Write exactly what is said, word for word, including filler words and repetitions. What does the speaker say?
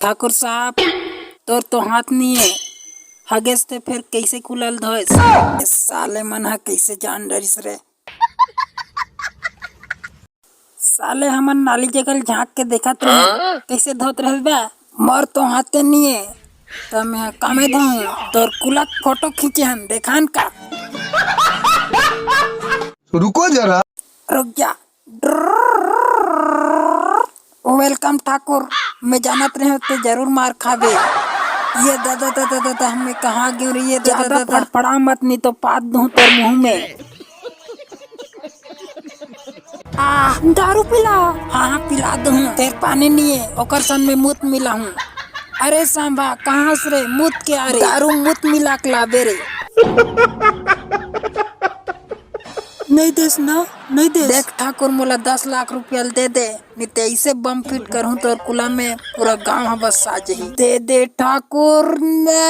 ठाकुर साहब, तोर तो हाथ नहीं है, हगेस ते फिर कैसे कुला ल धोएस? ए साले मन ह कैसे जान डरिस रे? साले हमन नाली जगह ल झांक के देखत रहे, कैसे धोत रहल बा? मोर तो हाथे नहीं है, त मैं कामे धोऊं? तोर कुला के फोटो खींचे हन, देखान का? रुको जरा। रुक जा। वेलकम ठाकुर, मैं जानत रहे ते जरूर मार खाबे। ये दादा, दादा, दादा, हमें कहाँ गयो रे? ये दादा, ज्यादा दादा। फड़फड़ा मत, नहीं तो पाद दूं तोर मुंह में। आ, दारू पिला। हाँ, हाँ, पिला दूं। तेर पानी नहीं है, ओकर सन में मूत मिला हूँ। अरे सांबा, कहाँ से रे मूत के आ रे? दारू मूत मिला के लाबे रे। नहीं देस ना, नहीं देस। देख ठाकुर, मोला दस लाख रुपया दे दे, नहीं ते ऐसे बम फिट करूँ तोर कुला में, पूरा गांव ह बस आ जाही। दे दे ठाकुर ने।